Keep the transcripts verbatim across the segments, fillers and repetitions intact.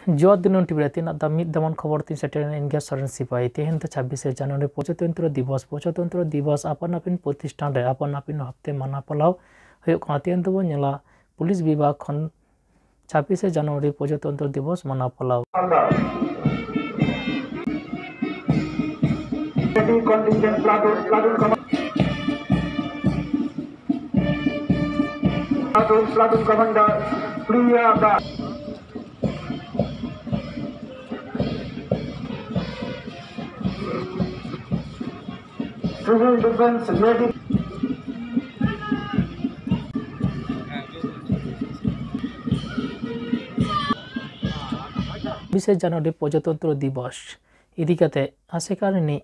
ᱡᱚᱦᱟᱨ ᱫᱤᱱᱟᱹᱢ ᱴᱤᱵᱷᱤ ᱨᱮ ᱛᱮᱦᱮᱧᱟᱜ ᱫᱚ ᱢᱤᱫ ᱫᱟᱢᱟᱱ ᱠᱷᱚᱵᱚᱨ ᱛᱤᱧ ᱥᱮᱴᱮᱨ ᱮᱱᱟ, ᱤᱧ ᱜᱮ ᱥᱚᱨᱮᱱ ᱥᱤᱯᱟᱦᱤ᱾ ᱛᱮᱦᱮᱧ ᱫᱚ ᱪᱷᱟᱵᱵᱤᱥᱮ ᱡᱟᱱᱩᱣᱟᱨᱤ, ᱯᱨᱚᱡᱟᱛᱚᱱᱛᱨᱚ ᱫᱤᱵᱚᱥ᱾ ᱯᱨᱚᱡᱟᱛᱚᱱᱛᱨᱚ ᱫᱤᱵᱚᱥ ᱟᱯᱟᱱ ᱟᱹᱯᱤᱱ ᱯᱨᱚᱛᱤᱥᱴᱷᱟᱱ ᱨᱮ ᱟᱯᱟᱱ ᱟᱹᱯᱤᱱ ᱵᱷᱟᱵᱛᱮ ᱢᱟᱱᱟᱣ ᱯᱟᱞᱟᱣ ᱦᱩᱭᱩᱜ ᱠᱟᱱᱟ᱾ ᱛᱮᱦᱮᱧ ᱫᱚᱵᱚᱱ ᱧᱮᱞᱟ ᱯᱩᱞᱤᱥ ᱵᱤᱵᱷᱟᱜᱽ ᱠᱷᱚᱱ ᱪᱷᱟᱵᱵᱤᱥᱮ ᱡᱟᱱᱩᱣᱟᱨᱤ ᱯᱨᱚᱡᱟᱛᱚᱱᱛᱨᱚ ᱫᱤᱵᱚᱥ ᱢᱟᱱᱟᱣ ᱯᱟᱞᱟᱣ᱾ Ready contingent platoon, platoon commander. Platoon, platoon commander, Priya Das. Civil Defense Lady. ᱵᱤᱥᱮ ᱡᱟᱱᱩᱣᱟᱨᱤ ᱯᱨᱚᱡᱟᱛᱚᱱᱛᱨᱚ ᱫᱤᱵᱚᱥ ᱤᱫᱤ ᱠᱟᱛᱮ ᱟᱥᱮᱠᱟ ᱨᱤᱱᱤᱡ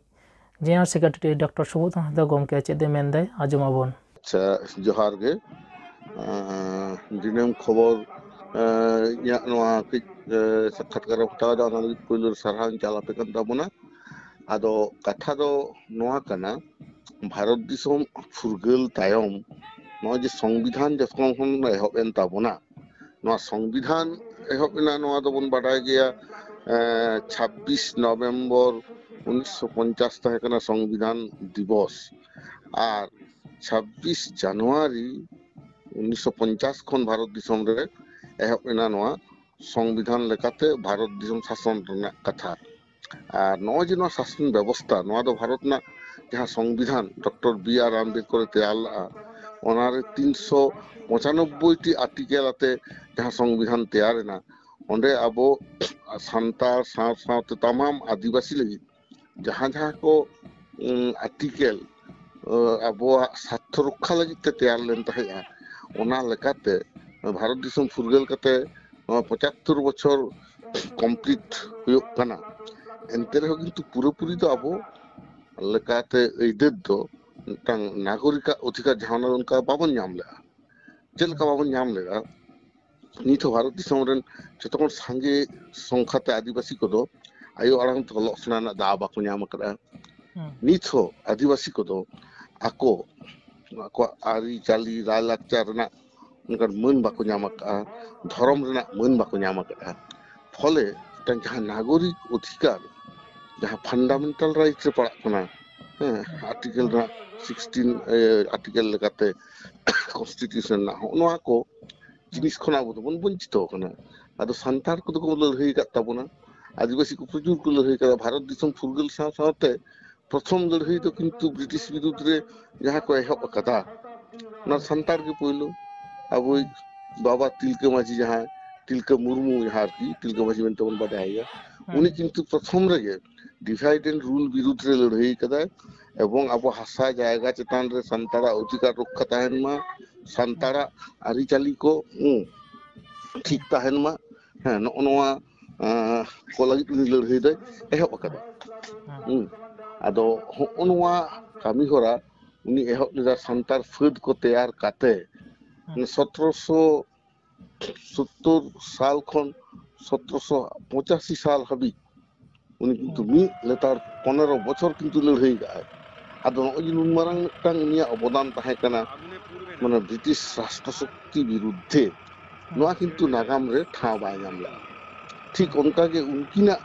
ᱡᱮᱱᱟᱨᱮᱞ ᱥᱮᱠᱨᱮᱴᱟᱨᱤ ᱰᱚᱠᱴᱚᱨ ᱥᱩᱵᱳᱫᱷ ᱦᱟᱸᱥᱫᱟ ᱜᱚᱢᱠᱮ ᱪᱮᱫ ᱮ ᱢᱮᱱᱫᱟᱭ, ᱟᱸᱡᱚᱢ ᱟᱵᱚᱱ᱾ ᱟᱪᱪᱷᱟ, ᱡᱚᱦᱟᱨ ᱜᱮ᱾ ᱟᱸ, ᱫᱤᱱᱟᱹᱢ ᱠᱷᱚᱵᱚᱨ, ᱟᱸ, ᱤᱧᱟᱹᱜ ᱱᱚᱣᱟ ᱠᱟᱹᱡ, ᱟᱸ, ᱥᱟᱠᱠᱷᱟᱛᱠᱟᱨ ᱮᱢ ᱦᱟᱛᱟᱣ ᱮᱫᱟ, ᱚᱱᱟ ᱞᱟᱹᱜᱤᱫ ᱯᱳᱭᱞᱳ ᱨᱮ ᱥᱟᱨᱦᱟᱣ ᱤᱧ ᱪᱟᱞ ᱟᱯᱮ ᱠᱟᱱ ᱛᱟᱵᱚᱱᱟ᱾ ᱟᱫᱚ ᱠᱟᱛᱷᱟ ᱫᱚ ᱱᱚᱣᱟ ᱠᱟᱱᱟ, ᱵᱷᱟᱨᱚᱛ ᱫᱤᱥᱚᱢ ᱯᱷᱩᱨᱜᱟᱹᱞ ᱛᱟᱭᱚᱢ ᱱᱚᱜᱼᱚᱭ ᱡᱮ ᱥᱚᱝᱵᱤᱫᱷᱟᱱ ᱡᱚᱠᱷᱚᱱ ᱠᱷᱚᱱ ᱮᱦᱚᱵ ᱮᱱ ᱛᱟᱵᱚᱱᱟ, ᱱᱚᱣᱟ ᱥᱚᱝᱵᱤᱫᱷᱟᱱ ᱮᱦᱚᱵ ᱮᱱᱟ, ᱱᱚᱣᱟ ᱫᱚᱵᱚᱱ ᱵᱟᱰᱟᱭ ᱜᱮᱭᱟ, ᱮᱸ, ᱪᱷᱟᱵᱵᱤᱥ ᱱᱚᱵᱷᱮᱢᱵᱚᱨ ᱩᱱᱤᱥᱥᱚ ᱯᱚᱧᱪᱟᱥ ᱛᱟᱦᱮᱸ ᱠᱟᱱᱟ ᱥᱚᱝᱵᱤᱫᱷᱟᱱ ᱫᱤᱵᱚᱥ᱾ ᱟᱨ ᱪᱷᱟᱵᱵᱤᱥ ᱡᱟᱱᱩᱣᱟᱨᱤ ᱩᱱᱤᱥᱥᱚ ᱯᱚᱧᱪᱟᱥ ᱠᱷᱚᱱ ᱵᱷᱟᱨᱚᱛ ᱫᱤᱥᱚᱢ ᱨᱮ ᱮᱦᱚᱵ ᱮᱱᱟ ᱱᱚᱣᱟ ᱥᱚᱝᱵᱤᱫᱷᱟᱱ ᱞᱮᱠᱟᱛᱮ ᱵᱷᱟᱨᱚᱛ ᱫᱤᱥᱚᱢ ᱥᱟᱥᱚᱱ ᱨᱮᱱᱟᱜ ᱠᱟᱛᱷᱟ᱾ ᱟᱨ ᱱᱚᱜᱼᱚᱭ ᱡᱮ ᱱᱚᱣᱟ ᱥᱟᱥᱚᱱ ᱵᱮᱵᱚᱥᱛᱷᱟ, ᱱᱚᱣᱟ ᱫᱚ ᱵᱷᱟᱨᱚᱛ ᱨᱮᱱᱟᱜ ᱡᱟᱦᱟᱸ ᱥᱚᱝᱵᱤᱫᱷᱟᱱ ᱰᱚᱠᱴᱚᱨ ᱵᱤ ᱟᱨ ᱟᱢᱵᱮᱫᱠᱚᱨ ᱮ ᱛᱮᱭᱟᱨ ᱞᱮᱫᱼᱟ, ᱚᱱᱟᱨᱮ ᱛᱤᱱᱥᱚ ᱯᱚᱸᱪᱟᱱᱚᱵᱵᱳᱭ ᱴᱤ ᱟᱨᱴᱤᱠᱮᱞ ᱟᱛᱮ ᱡᱟᱦᱟᱸ ᱥᱚᱝᱵᱤᱫᱷᱟᱱ ᱛᱮᱭᱟᱨ ᱮᱱᱟ, ᱚᱸᱰᱮ ᱟᱵᱚ ᱥᱟᱱᱛᱟᱲ ᱥᱟᱶ ᱥᱟᱶᱛᱮ ᱛᱟᱢᱟᱢ ᱟᱹᱫᱤᱵᱟᱹᱥᱤ ᱞᱟᱹᱜᱤᱫ ᱡᱟᱦᱟᱸ ᱡᱟᱦᱟᱸ ᱠᱚ, ᱩᱸ, ᱟᱨᱴᱤᱠᱮᱞ, ᱟᱸ, ᱟᱵᱚᱣᱟᱜ ᱥᱟᱨᱛᱷᱚ ᱨᱚᱠᱠᱷᱟ ᱞᱟᱹᱜᱤᱫ ᱛᱮ ᱛᱮᱭᱟᱨ ᱞᱮᱱ ᱛᱟᱦᱮᱸᱫᱼᱟ, ᱚᱱᱟ ᱞᱮᱠᱟᱛᱮ ᱵᱷᱟᱨᱚᱛ ᱫᱤᱥᱚᱢ ᱯᱷᱩᱨᱜᱟᱹᱞ ᱠᱟᱛᱮ ᱱᱚᱣᱟ ᱯᱚᱸᱪᱟᱛᱛᱳᱨ ᱵᱚᱪᱷᱚᱨ ᱠᱚᱢᱯᱞᱤᱴ ᱦᱩᱭᱩᱜ ᱠᱟᱱᱟ᱾ ᱮᱱᱛᱮ ᱨᱮᱦᱚᱸ ᱠᱤᱱᱛᱩ ᱯᱩᱨᱟᱹᱯᱩᱨᱤ ᱫᱚ ᱟᱵᱚ ᱞᱮᱠᱟᱛᱮ ᱟᱹᱭᱫᱟᱹᱨ ᱫᱚ ᱢᱤᱫᱴᱟᱝ ᱱᱟᱜᱚᱨᱤᱠᱟᱜ ᱚᱫᱷᱤᱠᱟᱨ ᱡᱟᱦᱟᱸ ᱚᱱᱠᱟ ᱵᱟᱵᱚᱱ ᱧᱟᱢ ᱞᱮᱫᱼᱟ᱾ ᱪᱮᱫ ᱞᱮᱠᱟ ᱵᱟᱵᱚᱱ ᱧᱟᱢ ᱞᱮᱫᱼᱟ? ᱱᱤᱛ ᱦᱚᱸ ᱵᱷᱟᱨᱚᱛ ᱫᱤᱥᱚᱢ ᱨᱮᱱ ᱡᱚᱛᱚ ᱠᱷᱚᱱ ᱥᱟᱸᱜᱮ ᱥᱚᱝᱠᱷᱟ ᱛᱮ ᱟᱹᱫᱤᱵᱟᱹᱥᱤ ᱠᱚᱫᱚ ᱟᱭᱳ ᱟᱲᱟᱝ ᱛᱮ ᱚᱞᱚᱜ ᱥᱮᱬᱟ ᱨᱮᱱᱟᱜ ᱫᱟᱣ ᱵᱟᱠᱚ ᱧᱟᱢ ᱟᱠᱟᱫᱼᱟ᱾ ᱦᱩᱸ᱾ ᱱᱤᱛ ᱦᱚᱸ ᱟᱹᱫᱤᱵᱟᱹᱥᱤ ᱠᱚᱫᱚ ᱟᱠᱚ, ᱟᱠᱚᱣᱟᱜ ᱟᱹᱨᱤᱪᱟᱹᱞᱤ, ᱞᱟᱭᱼᱞᱟᱠᱪᱟᱨ ᱨᱮᱱᱟᱜ ᱚᱱᱠᱟᱱ ᱢᱟᱹᱱ ᱵᱟᱠᱚ ᱧᱟᱢ ᱟᱠᱟᱫᱼᱟ, ᱫᱷᱚᱨᱚᱢ ᱨᱮᱱᱟᱜ ᱢᱟᱹᱱ ᱵᱟᱠᱚ ᱧᱟᱢ ᱟᱠᱟᱫᱼᱟ᱾ ᱯᱷᱚᱞᱮ ᱢᱤᱫᱴᱟᱝ ᱡᱟᱦᱟᱸ ᱱᱟᱜᱚᱨᱤᱠ ᱚᱫᱷᱤᱠᱟᱨ, ᱡᱟᱦᱟᱸ ᱯᱷᱟᱱᱰᱟᱢᱮᱱᱴᱟᱞ ᱨᱟᱭᱤᱴ ᱨᱮ ᱯᱟᱲᱟᱜ ᱠᱟᱱᱟ, ᱦᱮᱸ, ᱟᱨᱴᱤᱠᱮᱞ ᱨᱮᱱᱟᱜ ᱥᱤᱠᱥᱴᱤᱱ ᱟᱨᱴᱤᱠᱮᱞ ᱞᱮᱠᱟᱛᱮ ᱠᱚᱱᱥᱴᱤᱴᱤᱭᱩᱥᱚᱱ ᱨᱮᱱᱟᱜ, ᱦᱚᱸᱜᱼᱚ ᱱᱚᱣᱟ ᱠᱚ ᱡᱤᱱᱤᱥ ᱠᱷᱚᱱᱟᱜ ᱟᱵᱚ ᱫᱚᱵᱚᱱ ᱵᱚᱧᱪᱤᱛᱚ ᱟᱠᱟᱱᱟ᱾ ᱟᱫᱚ ᱥᱟᱱᱛᱟᱲ ᱠᱚᱫᱚ ᱠᱚ ᱞᱟᱹᱲᱦᱟᱹᱭ ᱟᱠᱟᱫ ᱛᱟᱵᱚᱱᱟ, ᱟᱹᱫᱤᱵᱟᱹᱥᱤ ᱠᱚ ᱯᱨᱚᱪᱩᱨ ᱠᱚ ᱞᱟᱹᱲᱦᱟᱹᱭ ᱟᱠᱟᱫᱟ᱾ ᱵᱷᱟᱨᱚᱛ ᱫᱤᱥᱚᱢ ᱯᱷᱩᱨᱜᱟᱹᱞ ᱥᱟᱶ ᱥᱟᱶᱛᱮ ᱯᱨᱚᱛᱷᱚᱢ ᱞᱟᱹᱲᱦᱟᱹᱭ ᱫᱚ ᱠᱤᱱᱛᱩ ᱵᱨᱤᱴᱤᱥ ᱵᱤᱨᱩᱫᱽ ᱨᱮ ᱡᱟᱦᱟᱸ ᱠᱚ ᱮᱦᱚᱵ ᱟᱠᱟᱫᱟ, ᱚᱱᱟ ᱥᱟᱱᱛᱟᱲ ᱜᱮ ᱯᱳᱭᱞᱳ᱾ ᱟᱵᱚᱭᱤᱡ ᱵᱟᱵᱟ ᱛᱤᱞᱠᱟᱹ ᱢᱟᱹᱡᱷᱤ, ᱡᱟᱦᱟᱸᱭ ᱛᱤᱞᱠᱟᱹ ᱢᱩᱨᱢᱩ, ᱡᱟᱦᱟᱸ ᱟᱨᱠᱤ ᱛᱤᱞᱠᱟᱹ ᱢᱟᱹᱡᱷᱤ ᱢᱮᱱᱛᱮ ᱵᱚᱱ ᱵᱟᱰᱟᱭᱮᱭᱟ, ᱦᱮᱸ᱾ ᱩᱱᱤ ᱠᱤᱱᱛᱩ ᱯᱨᱚᱛᱷᱚᱢ ᱨᱮᱜᱮ ᱰᱤᱵᱷᱟᱭᱤᱰ ᱮᱱᱰ ᱨᱩᱞ ᱵᱤᱨᱩᱫᱽ ᱨᱮ ᱞᱟᱹᱲᱦᱟᱹᱭ ᱠᱟᱫᱟᱭ, ᱮᱵᱚᱝ ᱟᱵᱚ ᱦᱟᱥᱟ ᱡᱟᱭᱜᱟ ᱪᱮᱛᱟᱱ ᱨᱮ ᱥᱟᱱᱛᱟᱲᱟᱜ ᱚᱫᱷᱤᱠᱟᱨ ᱨᱚᱠᱠᱷᱟ ᱛᱟᱦᱮᱱ ᱢᱟ, ᱥᱟᱱᱛᱟᱲᱟᱜ ᱟᱹᱨᱤᱪᱟᱹᱞᱤ ᱠᱚ, ᱦᱩᱸ, ᱴᱷᱤᱠ ᱛᱟᱦᱮᱱ ᱢᱟ᱾ ᱦᱮᱸ, ᱱᱚᱜᱼᱚ ᱱᱚᱣᱟ, ᱟᱸ, ᱠᱚ ᱞᱟᱹᱜᱤᱫ ᱩᱱᱤ ᱞᱟᱹᱲᱦᱟᱹᱭ ᱫᱚᱭ ᱮᱦᱚᱵ ᱟᱠᱟᱫᱟ᱾ ᱦᱮᱸ᱾ ᱦᱩᱸ᱾ ᱟᱫᱚ ᱦᱚᱸᱜᱼᱚ ᱱᱚᱣᱟ ᱠᱟᱹᱢᱤ ᱦᱚᱨᱟ ᱩᱱᱤ ᱮᱦᱚᱵ ᱞᱮᱫᱟ ᱥᱟᱱᱛᱟᱲ ᱯᱷᱟᱹᱫ ᱠᱚ ᱛᱮᱭᱟᱨ ᱠᱟᱛᱮ, ᱦᱮᱸ᱾ ᱥᱚᱛᱨᱚᱥᱚ ᱥᱳᱛᱛᱳᱨ ᱥᱟᱞ ᱠᱷᱚᱱ ᱥᱚᱛᱨᱚᱥᱚ ᱯᱚᱸᱪᱟᱥᱤ ᱥᱟᱞ ᱦᱟᱹᱵᱤᱡ ᱩᱱᱤ ᱠᱤᱱᱛᱩ ᱢᱤᱫ ᱞᱮᱛᱟᱲ ᱯᱚᱱᱮᱨᱚ ᱵᱚᱪᱷᱚᱨ ᱠᱤᱱᱛᱩ ᱞᱟᱹᱲᱦᱟᱹᱭ ᱠᱟᱜᱼᱟᱭ᱾ ᱟᱫᱚ ᱱᱚᱜᱼᱚᱭ ᱡᱮ ᱱᱩᱱ ᱢᱟᱨᱟᱝ ᱢᱤᱫᱴᱟᱝ ᱩᱱᱤᱭᱟᱜ ᱚᱵᱚᱫᱟᱱ ᱛᱟᱦᱮᱸ ᱠᱟᱱᱟ, ᱢᱟᱱᱮ ᱵᱨᱤᱴᱤᱥ ᱨᱟᱥᱴᱨᱚ ᱥᱚᱠᱛᱤ ᱵᱤᱨᱩᱫᱽᱫᱷᱮ, ᱱᱚᱣᱟ ᱠᱤᱱᱛᱩ ᱱᱟᱜᱟᱢ ᱨᱮ ᱴᱷᱟᱶ ᱵᱟᱭ ᱧᱟᱢ ᱞᱮᱫᱟ᱾ ᱴᱷᱤᱠ ᱚᱱᱠᱟᱜᱮ ᱩᱱᱠᱤᱱᱟᱜ,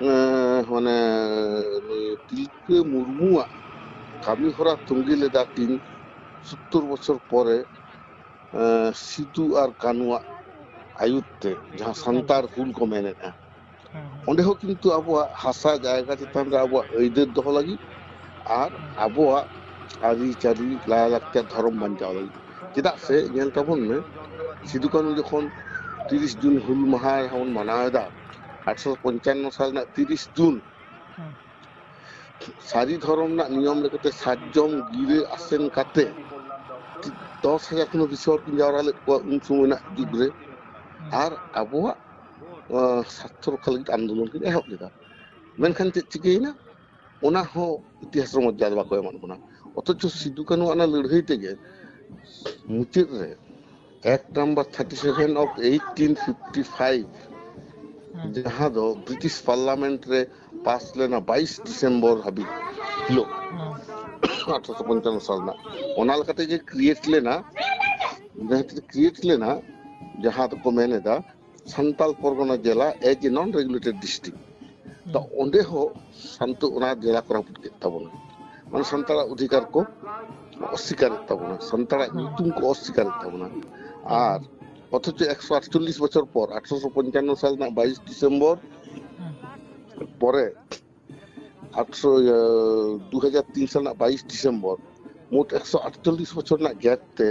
ᱮᱸ, ᱢᱟᱱᱮ ᱱᱩᱭ ᱛᱤᱞᱠᱟᱹ ᱢᱩᱨᱢᱩᱣᱟᱜ ᱠᱟᱹᱢᱤ ᱦᱚᱨᱟ ᱛᱚᱸᱜᱮ ᱞᱮᱫᱟ ᱠᱤᱱ ᱥᱳᱛᱛᱳᱨ ᱵᱚᱪᱷᱚᱨ ᱯᱚᱨᱮ, ᱮᱸ, ᱥᱤᱫᱩ ᱟᱨ ᱠᱟᱹᱱᱩᱣᱟᱜ ᱟᱹᱭᱩᱨ ᱛᱮ ᱡᱟᱦᱟᱸ ᱥᱟᱱᱛᱟᱲ ᱦᱩᱞ ᱠᱚ ᱢᱮᱱᱮᱫᱼᱟ, ᱦᱮᱸ, ᱦᱮᱸ᱾ ᱚᱸᱰᱮ ᱦᱚᱸ ᱠᱤᱱᱛᱩ ᱟᱵᱚᱣᱟᱜ ᱦᱟᱥᱟ ᱡᱟᱭᱜᱟ ᱪᱮᱛᱟᱱ ᱨᱮ ᱟᱵᱚᱣᱟᱜ ᱟᱹᱭᱫᱟᱹᱨ ᱫᱚᱦᱚ ᱞᱟᱹᱜᱤᱫ ᱟᱨ ᱟᱵᱚᱣᱟᱜ ᱟᱹᱨᱤᱪᱟᱹᱞᱤ, ᱞᱟᱭᱼᱞᱟᱠᱪᱟᱨ, ᱫᱷᱚᱨᱚᱢ ᱵᱟᱧᱪᱟᱣ ᱞᱟᱹᱜᱤᱫ᱾ ᱪᱮᱫᱟᱜ ᱥᱮ ᱧᱮᱞ ᱛᱟᱵᱚᱱ ᱢᱮ, ᱥᱤᱫᱩ ᱠᱟᱹᱱᱩ ᱡᱚᱠᱷᱚᱱ ᱛᱤᱨᱤᱥ ᱡᱩᱱ ᱦᱩᱞ ᱢᱟᱦᱟ ᱵᱚᱱ ᱢᱟᱱᱟᱣ ᱮᱫᱟ, ᱟᱴᱷᱨᱚᱥᱚ ᱯᱚᱧᱪᱟᱱᱱᱚ ᱥᱟᱞ ᱨᱮᱱᱟᱜ ᱛᱤᱨᱤᱥ ᱡᱩᱱ, ᱦᱮᱸ᱾ ᱥᱟᱹᱨᱤ ᱫᱷᱚᱨᱚᱢ ᱨᱮᱱᱟᱜ ᱱᱤᱭᱚᱢ ᱞᱮᱠᱟᱛᱮ ᱥᱟᱨᱡᱚᱢ ᱜᱤᱨᱟᱹ ᱟᱥᱮᱱ ᱠᱟᱛᱮ ᱫᱚᱥ ᱦᱟᱡᱟᱨ ᱠᱷᱚᱱ ᱦᱚᱸ ᱵᱮᱥᱤ ᱦᱚᱲ ᱠᱤᱱ ᱡᱟᱣᱨᱟ ᱞᱮᱫ ᱠᱚᱣᱟ ᱩᱱ ᱥᱚᱢᱚᱭ ᱨᱮᱱᱟᱜ ᱡᱩᱜᱽ ᱨᱮ᱾ ᱟᱨ ᱟᱵᱚᱣᱟᱜ, ᱟᱸ, ᱥᱟᱨᱛᱷᱚ ᱨᱚᱠᱠᱷᱟ ᱞᱟᱹᱜᱤᱫ ᱟᱱᱫᱳᱞᱚᱱ ᱠᱤᱱ ᱮᱦᱚᱵ ᱞᱮᱫᱟ᱾ ᱢᱮᱱᱠᱷᱟᱱ ᱪᱮᱫ ᱪᱤᱠᱟᱹᱭᱮᱱᱟ? ᱚᱱᱟ ᱦᱚᱸ ᱤᱛᱤᱦᱟᱥ ᱨᱮ ᱢᱚᱨᱡᱟᱫᱟ ᱵᱟᱠᱚ ᱮᱢᱟᱫ ᱵᱚᱱᱟ᱾ ᱚᱛᱷᱚᱪᱚ ᱥᱤᱫᱩ ᱠᱟᱹᱱᱩ ᱚᱱᱟ ᱞᱟᱹᱲᱦᱟᱹᱭ ᱛᱮᱜᱮ ᱢᱩᱪᱟᱹᱫ ᱨᱮ Act number thirty seven of eighteen fifty five, ᱦᱮᱸ᱾ ᱡᱟᱦᱟᱸ ᱫᱚ ᱵᱨᱤᱴᱤᱥ ᱯᱟᱨᱞᱟᱢᱮᱱᱴ ᱨᱮ ᱯᱟᱥ ᱞᱮᱱᱟ ᱵᱟᱭᱤᱥ ᱰᱤᱥᱮᱢᱵᱚᱨ ᱦᱟᱹᱵᱤᱡ ᱦᱤᱞᱳᱜ, ᱦᱮᱸ᱾ ᱟᱴᱷᱨᱚᱥᱚ ᱯᱚᱧᱪᱟᱱᱱᱚ ᱥᱟᱞ ᱨᱮᱱᱟᱜ, ᱚᱱᱟ ᱞᱮᱠᱟᱛᱮ ᱜᱮ ᱠᱨᱤᱭᱮᱴ ᱞᱮᱱᱟ, ᱡᱟᱦᱟᱸ ᱠᱨᱤᱭᱮᱴ ᱞᱮᱱᱟ, ᱡᱟᱦᱟᱸ ᱫᱚᱠᱚ ᱢᱮᱱ ᱮᱫᱟ ᱥᱟᱱᱛᱟᱞ ᱯᱚᱨᱜᱚᱱᱟ ᱡᱮᱞᱟ as a non regulated district, ᱛᱚ ᱚᱸᱰᱮ ᱦᱚᱸ ᱥᱟᱱᱛᱚ ᱚᱱᱟ ᱡᱮᱞᱟ ᱠᱚ ᱨᱟᱹᱯᱩᱫ ᱠᱮᱫ ᱛᱟᱵᱚᱱᱟ᱾ ᱢᱟᱱᱮ ᱥᱟᱱᱛᱟᱲᱟᱜ ᱚᱫᱷᱤᱠᱟᱨ ᱠᱚ ᱚᱥᱥᱤᱠᱟᱨᱮᱫ ᱛᱟᱵᱚᱱᱟ, ᱥᱟᱱᱛᱟᱲᱟᱜ ᱧᱩᱛᱩᱢ ᱠᱚ ᱚᱥᱥᱤᱠᱟᱨᱮᱫ ᱛᱟᱵᱚᱱᱟ᱾ ᱟᱨ ᱚᱛᱷᱚᱪᱚ ᱮᱠᱥᱚ ᱟᱴᱪᱚᱞᱞᱤᱥ ᱵᱚᱪᱷᱚᱨ ᱯᱚᱨ, ᱟᱴᱷᱨᱚᱥᱚ ᱯᱚᱧᱪᱟᱱᱱᱚ ᱥᱟᱞ ᱨᱮᱱᱟᱜ ᱵᱟᱭᱤᱥ ᱰᱤᱥᱮᱢᱵᱚᱨ ᱯᱚᱨᱮ, ᱟᱴᱷᱨᱚ ᱤᱭᱟᱹ, ᱫᱩ ᱦᱟᱡᱟᱨ ᱛᱤᱱ ᱥᱟᱞ ᱨᱮᱱᱟᱜ ᱵᱟᱭᱤᱥ ᱰᱤᱥᱮᱢᱵᱚᱨ, ᱢᱳᱴ ᱮᱠᱥᱚ ᱟᱴᱪᱚᱞᱞᱤᱥ ᱵᱚᱪᱷᱚᱨ ᱨᱮᱱᱟᱜ ᱜᱮᱯ ᱛᱮ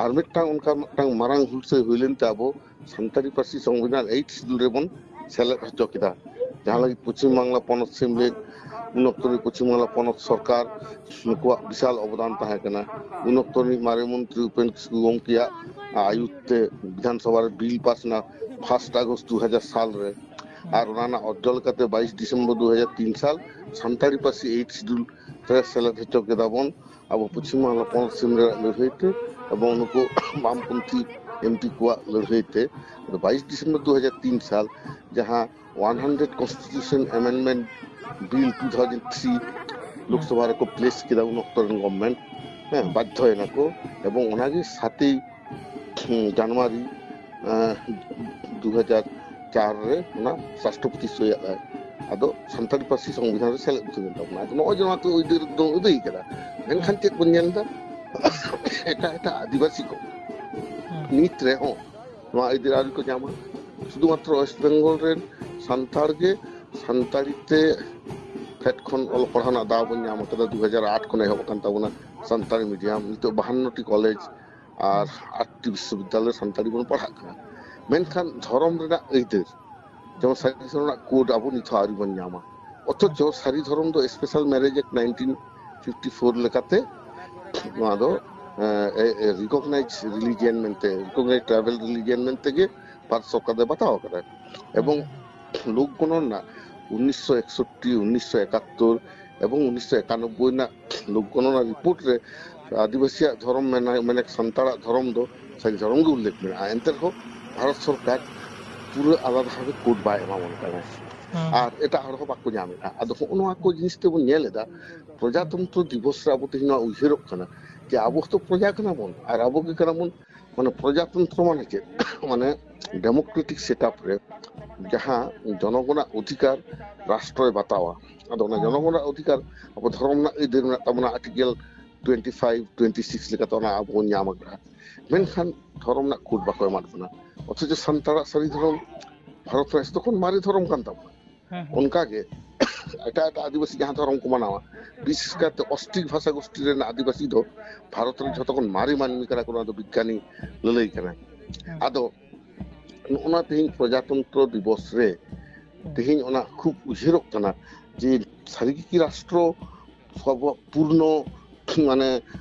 ᱟᱨ ᱢᱤᱫᱴᱟᱝ ᱚᱱᱠᱟ ᱢᱤᱫᱴᱟᱝ ᱢᱟᱨᱟᱝ ᱦᱩᱞᱥᱟᱹᱭ ᱦᱩᱭ ᱞᱮᱱᱛᱮ ᱟᱵᱚ ᱥᱟᱱᱛᱟᱲᱤ ᱯᱟᱹᱨᱥᱤ ᱥᱚᱝᱵᱤᱫᱷᱟᱱ ᱮᱭᱤᱴ ᱥᱤᱰᱩᱞ ᱨᱮᱵᱚᱱ ᱥᱮᱞᱮᱫ ᱦᱚᱪᱚ ᱠᱮᱫᱟ, ᱡᱟᱦᱟᱸ ᱞᱟᱹᱜᱤᱫ ᱯᱚᱪᱷᱤᱢ ᱵᱟᱝᱞᱟ ᱯᱚᱱᱚᱛ ᱥᱮᱢᱞᱮᱫ, ᱩᱱ ᱚᱠᱛᱚ ᱨᱮ ᱯᱚᱪᱷᱤᱢ ᱵᱟᱝᱞᱟ ᱯᱚᱱᱚᱛ ᱥᱚᱨᱠᱟᱨ, ᱱᱩᱠᱩᱣᱟᱜ ᱵᱤᱥᱟᱞ ᱚᱵᱚᱫᱟᱱ ᱛᱟᱦᱮᱸ ᱠᱟᱱᱟ᱾ ᱩᱱ ᱚᱠᱛᱚ ᱨᱤᱱᱤᱡ ᱢᱟᱨᱮ ᱢᱚᱱᱛᱨᱤ ᱩᱯᱮᱱ ᱠᱤᱥᱠᱩ ᱜᱚᱢᱠᱮᱭᱟᱜ ᱟᱹᱭᱩᱨ ᱛᱮ ᱵᱤᱫᱷᱟᱱ ᱥᱚᱵᱷᱟ ᱨᱮ ᱵᱤᱞ ᱯᱟᱥ ᱮᱱᱟ ᱯᱷᱟᱨᱥᱴ ᱟᱜᱚᱥᱴ ᱫᱩ ᱦᱟᱡᱟᱨ ᱥᱟᱞ ᱨᱮ᱾ ᱟᱨ ᱚᱱᱟ ᱨᱮᱱᱟᱜ ᱚᱨᱡᱚ ᱞᱮᱠᱟᱛᱮ ᱵᱟᱭᱤᱥ ᱰᱤᱥᱮᱢᱵᱚᱨ ᱫᱩ ᱦᱟᱡᱟᱨ ᱛᱤᱱ ᱥᱟᱞ ᱥᱟᱱᱛᱟᱲᱤ ᱯᱟᱹᱨᱥᱤ ᱮᱭᱤᱴ ᱥᱤᱰᱩᱞ ᱨᱮ ᱥᱮᱞᱮᱫ ᱦᱚᱪᱚ ᱠᱮᱫᱟ ᱵᱚᱱ, ᱟᱵᱚ ᱯᱚᱪᱷᱤᱢ ᱵᱟᱝᱞᱟ ᱯᱚᱱᱚᱛ ᱥᱤᱢ ᱨᱮᱱᱟᱜ ᱞᱟᱹᱲᱦᱟᱹᱭ ᱛᱮ ᱮᱵᱚᱝ ᱱᱩᱠᱩ ᱵᱟᱢᱯᱚᱱᱛᱷᱤ ᱮᱢᱯᱤ ᱠᱚᱣᱟᱜ ᱞᱟᱹᱲᱦᱟᱹᱭ ᱛᱮ᱾ ᱟᱫᱚ ᱵᱟᱭᱤᱥ ᱰᱤᱥᱮᱢᱵᱚᱨ ᱫᱩ ᱦᱟᱡᱟᱨ ᱛᱤᱱ ᱥᱟᱞ ᱡᱟᱦᱟᱸ hundred constitution amendment bill two thousand three Lok Sabha ᱨᱮᱠᱚ ᱯᱞᱮᱥ ᱠᱮᱫᱟ, ᱩᱱ ᱚᱠᱛᱚ ᱨᱮᱱ ᱜᱚᱵᱷᱢᱮᱱᱴ, ᱦᱮᱸ, ᱵᱟᱫᱽᱫᱷᱚ ᱮᱱᱟ ᱠᱚ᱾ ᱮᱵᱚᱝ ᱚᱱᱟᱜᱮ ᱥᱟᱛᱮᱭ ᱡᱟᱱᱩᱣᱟᱨᱤ ᱫᱩ ᱦᱟᱡᱟᱨ ᱪᱟᱨ ᱨᱮ ᱚᱱᱟ ᱨᱟᱥᱴᱨᱚᱯᱚᱛᱤ ᱥᱳᱭᱟᱜᱼᱟᱭ᱾ ᱟᱫᱚ ᱥᱟᱱᱛᱟᱲᱤ ᱯᱟᱹᱨᱥᱤ ᱥᱚᱝᱵᱤᱫᱷᱟᱱ ᱨᱮ ᱥᱮᱞᱮᱫ ᱩᱛᱟᱹᱨ ᱮᱱ ᱛᱟᱵᱚᱱᱟ᱾ ᱟᱫᱚ ᱱᱚᱜᱼᱚᱭ ᱡᱮ ᱱᱚᱣᱟ ᱠᱚ ᱟᱹᱭᱫᱟᱹᱨ ᱫᱚ ᱟᱹᱫᱟᱹᱭ ᱠᱟᱫᱟ, ᱢᱮᱱᱠᱷᱟᱱ ᱪᱮᱫ ᱵᱚᱱ ᱧᱮᱞ ᱮᱫᱟ? ᱮᱴᱟᱜ ᱮᱴᱟᱜ ᱟᱹᱫᱤᱵᱟᱹᱥᱤ ᱠᱚ ᱱᱤᱛ ᱨᱮᱦᱚᱸ ᱱᱚᱣᱟ ᱟᱹᱭᱫᱟᱹᱨ ᱟᱹᱣᱨᱤ ᱠᱚ ᱧᱟᱢᱟ᱾ ᱥᱩᱫᱷᱩ ᱢᱟᱛᱨᱚ ᱳᱭᱮᱥᱴ ᱵᱮᱝᱜᱚᱞ ᱨᱮᱱ ᱥᱟᱱᱛᱟᱲ ᱜᱮ ᱥᱟᱱᱛᱟᱲᱤ ᱛᱮ ᱯᱷᱮᱰ ᱠᱷᱚᱱ ᱚᱞᱚᱜ ᱯᱟᱲᱦᱟᱣ ᱨᱮᱱᱟᱜ ᱫᱟᱣ ᱵᱚᱱ ᱧᱟᱢ ᱟᱠᱟᱫᱟ᱾ ᱫᱩ ᱦᱟᱡᱟᱨ ᱟᱴ ᱠᱷᱚᱱ ᱮᱦᱚᱵ ᱟᱠᱟᱱ ᱛᱟᱵᱚᱱᱟ ᱥᱟᱱᱛᱟᱲᱤ ᱢᱤᱰᱤᱭᱟᱢ, ᱱᱤᱛᱚᱜ ᱵᱟᱦᱟᱱᱱᱚ ᱴᱤ ᱠᱚᱞᱮᱡᱽ ᱟᱨ ᱟᱴ ᱴᱤ ᱵᱤᱥᱥᱚᱵᱤᱫᱽᱫᱟᱞᱚᱭ ᱨᱮ ᱥᱟᱱᱛᱟᱲᱤ ᱵᱚᱱ ᱯᱟᱲᱦᱟᱜ ᱠᱟᱱᱟ᱾ ᱢᱮᱱᱠᱷᱟᱱ ᱫᱷᱚᱨᱚᱢ ᱨᱮᱱᱟᱜ ᱟᱹᱭᱫᱟᱹᱨ, ᱡᱮᱢᱚᱱ ᱥᱟᱹᱨᱤ ᱫᱷᱚᱨᱚᱢ ᱨᱮᱱᱟᱜ ᱠᱳᱰ ᱟᱵᱚ ᱱᱤᱛ ᱦᱚᱸ ᱟᱹᱣᱨᱤ ᱵᱚᱱ ᱧᱟᱢᱟ, ᱚᱛᱷᱚᱪᱚ ᱥᱟᱹᱨᱤ ᱫᱷᱚᱨᱚᱢ ᱫᱚ special marriage act nineteen fifty four ᱞᱮᱠᱟᱛᱮ ᱱᱚᱣᱟ ᱫᱚ ᱨᱤᱠᱚᱜᱱᱟᱭᱤᱡᱽ ᱨᱤᱞᱤᱡᱤᱭᱟᱱ ᱢᱮᱱᱛᱮ, ᱨᱤᱠᱚᱜᱱᱟᱭᱤᱡᱽ ᱴᱨᱟᱭᱵᱟᱞ ᱨᱤᱞᱤᱡᱤᱭᱟᱱ ᱢᱮᱱᱛᱮ ᱜᱮ ᱵᱷᱟᱨᱚᱛ ᱥᱚᱨᱠᱟᱨ ᱫᱚᱭ ᱵᱟᱛᱟᱣ ᱟᱠᱟᱫᱟ᱾ ᱮᱵᱚᱝ ᱞᱳᱠ ᱜᱚᱱᱚᱱᱟ ᱩᱱᱤᱥᱥᱚ ᱮᱠᱥᱚᱴᱴᱤ, ᱩᱱᱤᱥᱥᱚ ᱮᱠᱟᱛᱛᱳᱨ ᱮᱵᱚᱝ ᱩᱱᱤᱥᱥᱚ ᱮᱠᱟᱱᱚᱵᱵᱳᱭ ᱨᱮᱱᱟᱜ ᱞᱳᱠ ᱜᱚᱱᱚᱱᱟ ᱨᱤᱯᱳᱨᱴ ᱨᱮ ᱟᱹᱫᱤᱵᱟᱹᱥᱤᱭᱟᱜ ᱫᱷᱚᱨᱚᱢ ᱢᱮᱱᱟᱜ, ᱢᱟᱱᱮ ᱥᱟᱱᱛᱟᱲᱟᱜ ᱫᱷᱚᱨᱚᱢ ᱫᱚ ᱥᱟᱹᱨᱤ ᱫᱷᱚᱨᱚᱢ ᱜᱮ ᱩᱞᱞᱮᱠᱷ ᱢᱮᱱᱟᱜᱼᱟ᱾ ᱮᱱᱛᱮ ᱨᱮᱦᱚᱸ ᱵᱷᱟᱨᱚᱛ ᱥᱚᱨᱠᱟᱨ ᱯᱩᱨᱟᱹ ᱟᱞᱟᱫᱟ ᱵᱷᱟᱵᱮ ᱠᱳᱰ ᱵᱟᱭ ᱮᱢᱟᱵᱚᱱ ᱠᱟᱱᱟ᱾ ᱟᱨ ᱮᱴᱟᱜ ᱦᱚᱲ ᱦᱚᱸ ᱵᱟᱠᱚ ᱧᱟᱢᱮᱫᱼᱟ᱾ ᱟᱫᱚ ᱦᱚᱸᱜᱼᱚ ᱱᱚᱣᱟ ᱠᱚ ᱡᱤᱱᱤᱥ ᱛᱮᱵᱚᱱ ᱧᱮᱞ ᱮᱫᱟ, ᱯᱨᱚᱡᱟᱛᱚᱱᱛᱨᱚ ᱫᱤᱵᱚᱥ ᱨᱮ ᱟᱵᱚ ᱛᱮᱦᱮᱧ ᱱᱚᱣᱟ ᱩᱭᱦᱟᱹᱨᱚᱜ ᱠᱟᱱᱟ ᱡᱮ ᱟᱵᱚ ᱦᱚᱸᱛᱚ ᱯᱨᱚᱡᱟ ᱠᱟᱱᱟ ᱵᱚᱱ, ᱟᱨ ᱟᱵᱚ ᱜᱮ ᱠᱟᱱᱟ ᱵᱚᱱ, ᱢᱟᱱᱮ ᱯᱨᱚᱡᱟᱛᱚᱱᱛᱨᱚ ᱢᱟᱱᱮ ᱪᱮᱫ? ᱢᱟᱱᱮ ᱰᱮᱢᱳᱠᱨᱮᱴᱤᱠ ᱥᱮᱴᱟᱯ ᱨᱮ ᱡᱟᱦᱟᱸ ᱡᱚᱱᱚᱜᱚᱱᱟᱜ ᱚᱫᱷᱤᱠᱟᱨ ᱨᱟᱥᱴᱨᱚᱭ ᱵᱟᱛᱟᱣᱟ᱾ ᱟᱫᱚ ᱚᱱᱟ ᱡᱚᱱᱚᱜᱚᱱᱟᱜ ᱚᱫᱷᱤᱠᱟᱨ ᱟᱵᱚ ᱫᱷᱚᱨᱚᱢ ᱨᱮᱱᱟᱜ ᱟᱹᱭᱫᱟᱹᱨ ᱢᱮᱱᱟᱜ ᱛᱟᱵᱚᱱᱟ, article twenty five, twenty six ᱞᱮᱠᱟᱛᱮ ᱚᱱᱟ ᱟᱵᱚ ᱵᱚᱱ ᱧᱟᱢ ᱟᱠᱟᱫᱟ᱾ ᱢᱮᱱᱠᱷᱟᱱ ᱫᱷᱚᱨᱚᱢ ᱨᱮᱱᱟᱜ ᱠᱳᱰ ᱵᱟᱠᱚ ᱮᱢᱟᱫ ᱵᱚᱱᱟ, ᱚᱛᱷᱚᱪᱚ ᱥᱟᱱᱛᱟᱲᱟᱜ ᱥᱟᱹᱨᱤ ᱫᱷᱚᱨᱚᱢ ᱵᱷᱟᱨᱚᱛ ᱨᱮ ᱡᱚᱛᱚ ᱠᱷᱚᱱ ᱢᱟᱨᱮ ᱫᱷᱚᱨᱚᱢ ᱠᱟᱱ ᱛᱟᱵᱚᱱᱟ᱾ ᱦᱮᱸ, ᱦᱮᱸ᱾ ᱚᱱᱠᱟᱜᱮ ᱮᱴᱟᱜ ᱮᱴᱟᱜ ᱟᱹᱫᱤᱵᱟᱹᱥᱤ ᱡᱟᱦᱟᱸ ᱫᱷᱚᱨᱚᱢ ᱠᱚ ᱢᱟᱱᱟᱣᱟ, ᱵᱤᱥᱮᱥ ᱠᱟᱭᱛᱮ ᱚᱥᱴᱨᱤᱠ ᱵᱷᱟᱥᱟ ᱜᱳᱥᱴᱤ ᱨᱮᱱᱟᱜ ᱟᱹᱫᱤᱵᱟᱹᱥᱤ ᱫᱚ ᱵᱷᱟᱨᱚᱛ ᱨᱮᱱ ᱡᱷᱚᱛᱚ ᱠᱷᱚᱱ ᱢᱟᱨᱮ ᱢᱟᱹᱱᱢᱤ ᱠᱟᱱᱟ ᱠᱚ, ᱱᱚᱣᱟ ᱫᱚ ᱵᱤᱜᱽᱜᱟᱱᱤ ᱞᱟᱹᱞᱟᱹᱭ ᱠᱟᱱᱟ᱾ ᱦᱮᱸ᱾ ᱟᱫᱚ ᱱᱚᱜᱼᱚ ᱱᱟ ᱛᱮᱦᱮᱧ ᱯᱨᱚᱡᱟᱛᱚᱱᱛᱨᱚ ᱫᱤᱵᱚᱥ ᱨᱮ ᱦᱮᱸ᱾ ᱛᱮᱦᱮᱧ ᱚᱱᱟ ᱠᱷᱩᱵ ᱩᱭᱦᱟᱹᱨᱚᱜ ᱠᱟᱱᱟ ᱡᱮ ᱥᱟᱹᱨᱤᱜᱮ ᱠᱤ ᱨᱟᱥᱴᱨᱚ ᱥᱚᱵᱚ ᱯᱩᱨᱱᱚ ᱢᱟᱱᱮ,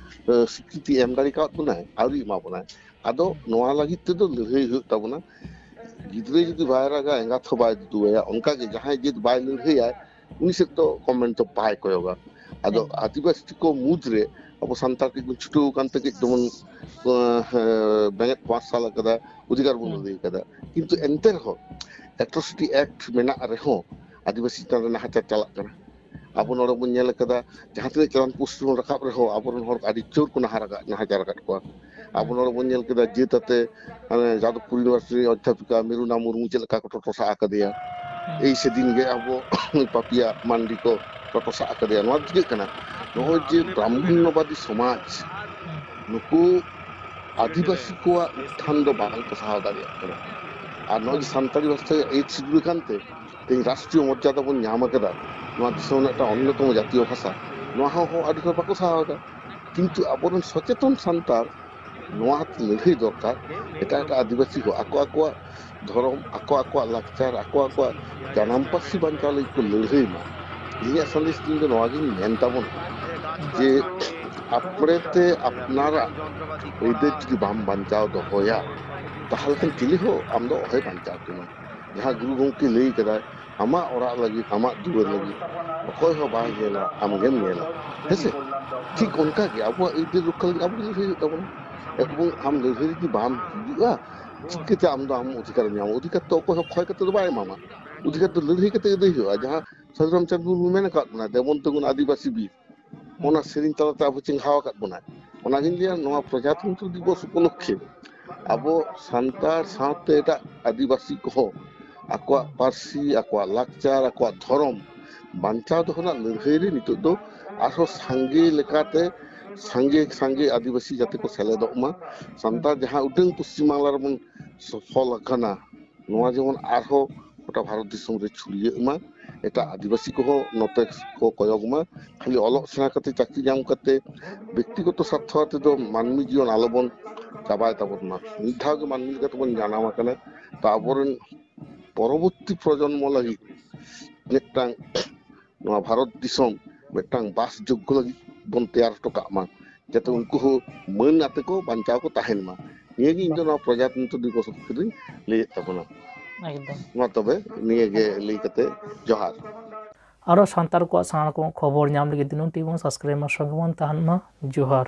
ᱮ, ᱥᱤᱠᱨᱤᱛᱤ ᱮᱢ ᱫᱟᱲᱮ ᱠᱟᱣᱟᱫ ᱵᱚᱱᱟᱭ? ᱟᱹᱣᱨᱤ ᱮᱢᱟ ᱵᱚᱱᱟᱭ᱾ ᱟᱫᱚ ᱱᱚᱣᱟ ᱞᱟᱹᱜᱤᱫ ᱛᱮᱫᱚ ᱞᱟᱹᱲᱦᱟᱹᱭ ᱦᱩᱭᱩᱜ ᱛᱟᱵᱚᱱᱟ᱾ ᱜᱤᱫᱽᱨᱟᱹ ᱡᱩᱫᱤ ᱵᱟᱭ ᱨᱟᱜᱟ, ᱮᱸᱜᱟᱛ ᱦᱚᱸ ᱵᱟᱭ ᱫᱩᱫᱩᱣᱟᱭᱟ᱾ ᱚᱱᱠᱟᱜᱮ ᱡᱟᱦᱟᱸᱭ ᱡᱟᱹᱛ ᱵᱟᱭ ᱞᱟᱹᱲᱦᱟᱹᱭᱟᱭ, ᱩᱱᱤ ᱥᱮᱫ ᱫᱚ ᱠᱚᱢᱮᱱᱴ ᱫᱚ ᱵᱟᱭ ᱠᱚᱭᱚᱜᱟ᱾ ᱟᱫᱚ ᱮᱠᱫᱚᱢ᱾ ᱟᱹᱫᱤᱵᱟᱹᱥᱤ ᱠᱚ ᱢᱩᱫᱽᱨᱮ ᱟᱵᱚ ᱥᱟᱱᱛᱟᱲ ᱠᱟᱹᱡ ᱵᱚᱱ ᱪᱷᱩᱴᱟᱹᱣ ᱟᱠᱟᱱ ᱛᱮ ᱠᱟᱹᱡ ᱫᱚᱵᱚᱱ, ᱮ, ᱵᱮᱸᱜᱮᱫ ᱢᱟᱨᱥᱟᱞ ᱟᱠᱟᱫᱟ, ᱚᱫᱷᱤᱠᱟᱨ ᱵᱚᱱ ᱦᱩᱸ᱾ ᱟᱹᱫᱟᱹᱭ ᱟᱠᱟᱫᱟ᱾ ᱠᱤᱱᱛᱩ ᱮᱱᱛᱮ ᱨᱮᱦᱚᱸ ᱮᱴᱨᱚᱥᱤᱴᱤ ᱮᱠᱴ ᱢᱮᱱᱟᱜ ᱨᱮᱦᱚᱸ ᱟᱹᱫᱤᱵᱟᱹᱥᱤ ᱪᱮᱛᱟᱱ ᱨᱮ ᱱᱟᱦᱟᱪᱟᱨ ᱪᱟᱞᱟᱜ ᱠᱟᱱᱟ᱾ ᱟᱵᱚ ᱱᱚᱰᱮ ᱵᱚᱱ ᱧᱮᱞ ᱟᱠᱟᱫᱟ, ᱡᱟᱦᱟᱸ ᱛᱤᱱᱟᱹᱜ ᱪᱟᱞᱟᱱ ᱯᱳᱥᱴ ᱵᱚᱱ ᱨᱟᱠᱟᱵ ᱨᱮᱦᱚᱸ ᱟᱵᱚᱨᱮᱱ ᱦᱚᱲ ᱟᱹᱰᱤ ᱡᱳᱨ ᱠᱚ ᱱᱟᱦᱟᱨ ᱟᱠᱟᱫ, ᱱᱟᱦᱟᱪᱟᱨ ᱟᱠᱟᱫ ᱠᱚᱣᱟ᱾ ᱟᱵᱚ ᱦᱩᱸ᱾ ᱱᱚᱰᱮ ᱵᱚᱱ ᱧᱮᱞ ᱠᱮᱫᱟ ᱡᱟᱹᱛ ᱟᱛᱮ, ᱢᱟᱱᱮ, ᱡᱟᱫᱚᱵᱽᱯᱩᱨ ᱤᱭᱩᱱᱤᱵᱷᱟᱨᱥᱤᱴᱤ ᱨᱤᱱᱤᱡ ᱚᱫᱽᱫᱷᱟᱯᱤᱠᱟ ᱢᱤᱨᱩᱱᱟ ᱢᱩᱨᱢᱩ ᱪᱮᱫ ᱞᱮᱠᱟ ᱠᱚ ᱴᱚᱴᱚᱥᱟᱜ ᱟᱠᱟᱫᱮᱭᱟ᱾ ᱦᱩᱸ᱾ ᱮᱭ ᱥᱮᱫᱤᱱ ᱜᱮ ᱟᱵᱚ ᱱᱩᱭ ᱯᱟᱯᱤᱭᱟ ᱢᱟᱱᱰᱤ ᱠᱚ ᱴᱚᱴᱚᱥᱟᱜ ᱟᱠᱟᱫᱮᱭᱟ᱾ ᱱᱚᱣᱟ ᱫᱚ ᱪᱤᱠᱟᱹᱜ ᱠᱟᱱᱟ? ᱱᱚᱜᱼᱚᱭ ᱡᱮ ᱵᱨᱟᱦᱢᱚᱱᱱᱚᱵᱟᱫᱤ ᱥᱚᱢᱟᱡᱽ, ᱦᱩᱸ᱾ ᱱᱩᱠᱩ ᱟᱹᱫᱤᱵᱟᱹᱥᱤ ᱠᱚᱣᱟᱜ ᱩᱛᱛᱷᱟᱱ ᱫᱚ ᱵᱟᱝ ᱠᱚ ᱥᱟᱦᱟᱣ ᱫᱟᱲᱮᱭᱟᱜ ᱠᱟᱱᱟ᱾ ᱟᱨ ᱱᱚᱜᱼᱚᱭ ᱡᱮ ᱦᱩᱸ᱾ ᱥᱟᱱᱛᱟᱲᱤ ᱵᱷᱟᱥᱟ ᱮᱭᱤᱴ ᱥᱤᱰᱩᱞ ᱠᱟᱱᱛᱮ ᱛᱮᱦᱮᱧ ᱨᱟᱥᱴᱨᱤᱭᱚ ᱢᱚᱨᱡᱟᱫᱟ ᱵᱚᱱ ᱧᱟᱢ ᱟᱠᱟᱫᱟ, ᱱᱚᱣᱟ ᱫᱤᱥᱚᱢ ᱨᱮᱱᱟᱜ ᱢᱤᱫᱴᱟᱝ ᱚᱱᱱᱚᱛᱚᱢᱚ ᱡᱟᱛᱤᱭᱚ ᱵᱷᱟᱥᱟ, ᱱᱚᱣᱟ ᱦᱚᱸ, ᱦᱚᱸ ᱟᱹᱰᱤ ᱦᱚᱲ ᱵᱟᱠᱚ ᱥᱟᱦᱟᱣ ᱮᱫᱟ᱾ ᱠᱤᱱᱛᱩ ᱟᱵᱚᱨᱮᱱ ᱥᱚᱪᱮᱛᱚᱱ ᱥᱟᱱᱛᱟᱲ ᱱᱚᱣᱟ ᱞᱟᱹᱲᱦᱟᱹᱭ ᱫᱚᱨᱠᱟᱨ᱾ ᱮᱴᱟᱜ ᱮᱴᱟᱜ ᱟᱹᱫᱤᱵᱟᱹᱥᱤ ᱠᱚ ᱟᱠᱚ ᱟᱠᱚᱣᱟᱜ ᱫᱷᱚᱨᱚᱢ, ᱟᱠᱚ ᱟᱠᱚᱣᱟᱜ ᱞᱟᱠᱪᱟᱨ, ᱟᱠᱚ ᱟᱠᱚᱣᱟᱜ ᱡᱟᱱᱟᱢ ᱯᱟᱹᱨᱥᱤ ᱵᱟᱧᱪᱟᱣ ᱞᱟᱹᱜᱤᱫ ᱠᱚ ᱞᱟᱹᱲᱦᱟᱹᱭ ᱢᱟ᱾ ᱤᱧᱟᱹᱜ ᱥᱟᱸᱫᱮᱥ ᱫᱚ ᱤᱧ ᱫᱚ ᱱᱚᱣᱟᱜᱤᱧ ᱢᱮᱱ ᱛᱟᱵᱚᱱᱟ ᱡᱮ ᱟᱯᱲᱮ ᱛᱮ ᱟᱯᱱᱟᱨᱟᱜ ᱟᱹᱭᱫᱟᱹᱨ ᱡᱩᱫᱤ ᱵᱟᱢ ᱵᱟᱧᱪᱟᱣ ᱫᱚᱦᱚᱭᱟ, ᱛᱟᱦᱚᱞᱮ ᱠᱷᱟᱱ ᱪᱤᱞᱤ ᱦᱚᱸ ᱟᱢ ᱫᱚ ᱚᱦᱚᱭ ᱵᱟᱧᱪᱟᱣ ᱠᱮᱢᱟ᱾ ᱡᱟᱦᱟᱸ ᱜᱩᱨᱩ ᱜᱚᱢᱠᱮ ᱞᱟᱹᱭ ᱠᱟᱫᱟᱭ, ᱟᱢᱟᱜ ᱚᱲᱟᱜ ᱞᱟᱹᱜᱤᱫ, ᱟᱢᱟᱜ ᱫᱩᱣᱟᱹᱨ ᱞᱟᱹᱜᱤᱫ ᱚᱠᱚᱭ ᱦᱚᱸ ᱵᱟᱭ ᱧᱮᱞᱟ, ᱟᱢ ᱜᱮᱢ ᱧᱮᱞᱟ᱾ ᱦᱮᱸᱥᱮ? ᱴᱷᱤᱠ ᱚᱱᱠᱟ ᱜᱮ ᱟᱵᱚᱣᱟᱜ ᱟᱹᱭᱫᱟᱹᱨ ᱨᱚᱠᱠᱷᱟ ᱞᱟᱹᱜᱤᱫ ᱟᱵᱚ ᱜᱮ ᱞᱟᱹᱲᱦᱟᱹᱭ ᱦᱩᱭᱩᱜ ᱛᱟᱵᱚᱱᱟ᱾ ᱮᱵᱚᱝ ᱟᱢ ᱞᱟᱹᱲᱦᱟᱹᱭ ᱡᱩᱫᱤ ᱵᱟᱢ ᱦᱤᱡᱩᱜᱼᱟ, ᱪᱤᱠᱟᱹᱛᱮ ᱟᱢ ᱫᱚ ᱟᱢ ᱚᱫᱷᱤᱠᱟᱨ ᱮᱢ ᱧᱟᱢᱟ? ᱚᱫᱷᱤᱠᱟᱨ ᱛᱚ ᱚᱠᱚᱭ ᱦᱚᱸ ᱠᱷᱚᱭ ᱠᱟᱛᱮ ᱫᱚ ᱵᱟᱭ ᱮᱢᱟᱢᱟ᱾ ᱚᱫᱷᱤᱠᱟᱨ ᱫᱚ ᱞᱟᱹᱲᱦᱟᱹᱭ ᱠᱟᱛᱮ ᱟᱹᱫᱟᱹᱭ ᱦᱩᱭᱩᱜᱼᱟ᱾ ᱡᱟᱦᱟᱸ ᱥᱟᱹᱫᱷᱩ ᱨᱟᱢᱪᱟᱸᱫᱽ ᱢᱩᱨᱢᱩ ᱢᱮᱱ ᱟᱠᱟᱫ ᱵᱚᱱᱟ, "ᱫᱮᱵᱚᱱ ᱛᱤᱸᱜᱩᱱ ᱟᱹᱫᱤᱵᱟᱹᱥᱤ ᱵᱤᱨ", ᱚᱱᱟ ᱥᱮᱨᱮᱧ ᱛᱟᱞᱟᱛᱮ ᱟᱵᱚ ᱪᱮᱸᱜᱷᱟᱣ ᱟᱠᱟᱫ ᱵᱚᱱᱟᱭ᱾ ᱚᱱᱟᱜᱤᱧ ᱞᱟᱹᱭᱟ, ᱱᱚᱣᱟ ᱯᱨᱚᱡᱟᱛᱚᱱᱛᱨᱚ ᱫᱤᱵᱚᱥ ᱩᱯᱚᱞᱚᱠᱠᱷᱮ ᱟᱵᱚ ᱥᱟᱱᱛᱟᱲ ᱥᱟᱶᱛᱮ ᱮᱴᱟᱜ ᱟᱹᱫᱤᱵᱟᱹᱥᱤ ᱠᱚᱦᱚᱸ ᱟᱠᱚᱣᱟᱜ ᱯᱟᱹᱨᱥᱤ, ᱟᱠᱚᱣᱟᱜ ᱞᱟᱠᱪᱟᱨ, ᱟᱠᱚᱣᱟᱜ ᱫᱷᱚᱨᱚᱢ ᱵᱟᱧᱪᱟᱣ ᱫᱚᱦᱚ ᱨᱮᱱᱟᱜ ᱞᱟᱹᱲᱦᱟᱹᱭ ᱨᱮ ᱱᱤᱛᱚᱜ ᱫᱚ ᱟᱨᱦᱚᱸ ᱥᱟᱸᱜᱮ ᱞᱮᱠᱟᱛᱮ ᱥᱟᱸᱜᱮ ᱥᱟᱸᱜᱮ ᱟᱹᱫᱤᱵᱟᱹᱥᱤ ᱡᱟᱛᱮ ᱠᱚ ᱥᱮᱞᱮᱫᱚᱜ ᱢᱟ᱾ ᱥᱟᱱᱛᱟᱲ ᱡᱟᱦᱟᱸ ᱩᱰᱟᱹᱝ ᱯᱚᱥᱪᱤᱢ ᱵᱟᱝᱞᱟ ᱨᱮᱵᱚᱱ ᱥᱚᱯᱷᱚᱞ ᱟᱠᱟᱱᱟ, ᱱᱚᱣᱟ ᱡᱮᱢᱚᱱ ᱟᱨᱦᱚᱸ ᱜᱚᱴᱟ ᱵᱷᱟᱨᱚᱛ ᱫᱤᱥᱚᱢ ᱨᱮ ᱪᱷᱩᱲᱭᱟᱹᱜ ᱢᱟ, ᱮᱴᱟᱜ ᱟᱹᱫᱤᱵᱟᱹᱥᱤ ᱠᱚᱦᱚᱸ ᱱᱚᱛᱮ ᱠᱚ ᱠᱚᱭᱚᱜ ᱢᱟ᱾ ᱠᱷᱟᱹᱞᱤ ᱚᱞᱚᱜ ᱥᱮᱬᱟ ᱠᱟᱛᱮ ᱪᱟᱹᱠᱨᱤ ᱧᱟᱢ ᱠᱟᱛᱮ ᱵᱮᱠᱛᱤᱜᱚᱛᱚ ᱥᱟᱨᱛᱷᱚ ᱟᱛᱮ ᱫᱚ ᱢᱟᱹᱱᱢᱤ ᱡᱤᱭᱚᱱ ᱟᱞᱚᱵᱚᱱ ᱪᱟᱵᱟᱭ ᱛᱟᱵᱚᱱ ᱢᱟ᱾ ᱢᱤᱫ ᱫᱷᱟᱣ ᱜᱮ ᱢᱟᱹᱱᱢᱤ ᱞᱮᱠᱟ ᱛᱮᱵᱚᱱ ᱡᱟᱱᱟᱢ ᱟᱠᱟᱱᱟ᱾ ᱛᱚ ᱟᱵᱚᱨᱮᱱ ᱯᱚᱨᱚᱵᱚᱨᱛᱤ ᱯᱨᱚᱡᱚᱱᱢᱚ ᱞᱟᱹᱜᱤᱫ ᱢᱤᱫᱴᱟᱝ ᱱᱚᱣᱟ ᱵᱷᱟᱨᱚᱛ ᱫᱤᱥᱚᱢ ᱢᱤᱫᱴᱟᱝ ᱵᱟᱥ ᱡᱳᱜᱽᱜᱚ ᱞᱟᱹᱜᱤᱫ ᱵᱚᱱ ᱛᱮᱭᱟᱨ ᱦᱚᱴᱚ ᱠᱟᱜ ᱢᱟ, ᱡᱟᱛᱮ ᱩᱱᱠᱩ ᱦᱚᱸ ᱢᱟᱹᱱ ᱟᱛᱮ ᱠᱚ ᱵᱟᱧᱪᱟᱣ ᱠᱚ ᱛᱟᱦᱮᱱ ᱢᱟ᱾ ᱱᱤᱭᱟᱹᱜᱮ ᱤᱧ ᱫᱚ ᱱᱚᱣᱟ ᱯᱨᱚᱡᱟᱛᱚᱱᱛᱨᱚ ᱫᱤᱵᱚᱥ ᱚᱠᱛᱚ ᱨᱤᱧ ᱞᱟᱹᱭᱮᱫ ᱛᱟᱵᱚᱱᱟ᱾ ᱮᱠᱫᱚᱢ᱾ ᱢᱟ ᱛᱚᱵᱮ ᱱᱤᱭᱟᱹᱜᱮ ᱞᱟᱹᱭ ᱠᱟᱛᱮ ᱡᱚᱦᱟᱨ᱾ ᱟᱨᱚ ᱥᱟᱱᱛᱟᱲ ᱠᱚᱣᱟᱜ ᱥᱟᱱᱟᱢ ᱨᱚᱠᱚᱢ ᱠᱷᱚᱵᱚᱨ ᱧᱟᱢ ᱞᱟᱹᱜᱤᱫ ᱫᱤᱱᱟᱹᱢ ᱴᱤᱵᱷᱤ ᱵᱚᱱ ᱥᱟᱵᱥᱠᱨᱟᱭᱤᱵ ᱢᱟ᱾ ᱥᱚᱸᱜᱮ ᱵᱚᱱ ᱛᱟᱦᱮᱱ ᱢᱟ᱾ ᱡᱚᱦᱟᱨ᱾